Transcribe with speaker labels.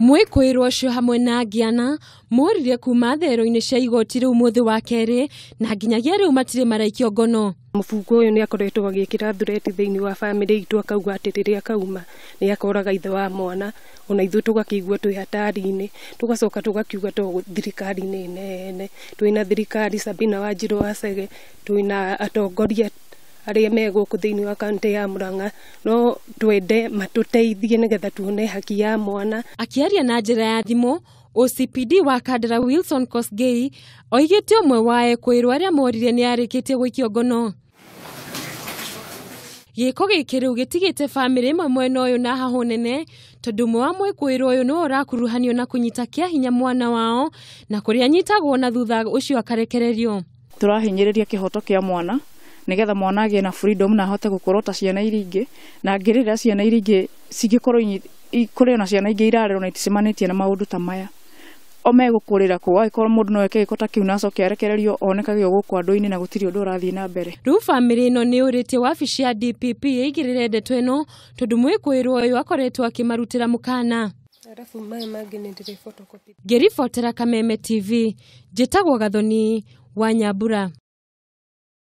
Speaker 1: Mwĩkũĩrwo ũcio hamwe na angĩ ana morire kuma thero-inĩ cia igoti rĩu mũthĩ wa kerĩ na nginyagia rĩu matirĩ maraikio ngono.
Speaker 2: Mũbungo ũyũ nĩ akoretwo agĩkĩra thureti thĩinĩ wa bamĩrĩ itũ, akauga atĩ rĩrĩa akauma nĩ akoraga ithe wa mwana, ona ithuĩ tũgakĩigua twĩ hatari-inĩ, tũgacoka tũgakiuga to thirikari nĩ nene, twĩna thirikari Sabina Wanjiru wa Chege, twĩna atongoria arĩa me gũkũ thĩinĩ wa kaunti ya Murang'a, no twende matũteithie nĩgetha tuone haki ya mwana.
Speaker 1: Akĩaria na njĩra ya thimũ, OCPD wa Kandara Wilson Kosgei oigĩte ũmwe wa ekũĩrwo arĩa morire nĩ arĩkĩtie gũikio ngono. Gĩko gĩkĩ rĩu gĩtigĩte bamĩrĩ ĩmwe mwena ũyũ na hahũ nene tondũ ũmwe wa mwĩkũĩrwo ũyũ nĩwe ũrakuruhanio na kũnyita kĩa hinya mwana wao na kũrĩa anyitagwo na thutha ũcio akarekererio.
Speaker 3: Tũrahinyĩrĩria kĩhoto kĩa mwana nigetha mwana agĩe na freedom na ahote gũkorwo ta ciana iria ingĩ, na ngĩrĩra ciana iria ingĩ cingĩkorwo kũrĩ ona ciana ingĩ irarerwo na iticemanĩtie na maũndũ ta maya. O megũkũrĩra kũ angĩkorwo mũndũ no eke gĩko ta kĩu na acoke arekererio onekage o gũkũ andũ-inĩ na gũtirĩ ũndũ ũrathiĩ na mbere.
Speaker 1: Rĩu bamĩrĩ ĩno nĩ yũrĩtie wabici ya DPP ĩigĩrĩre ndeto ĩno tondũ mwĩkũĩrwo ũyũ akoretwo akĩmarutĩra mũkana.
Speaker 2: Arabu maya mangĩ nĩ ndĩrĩ photocopy.
Speaker 1: Ngĩribotera Kameme TV, njĩtagwo Gathoni wa Nyambura.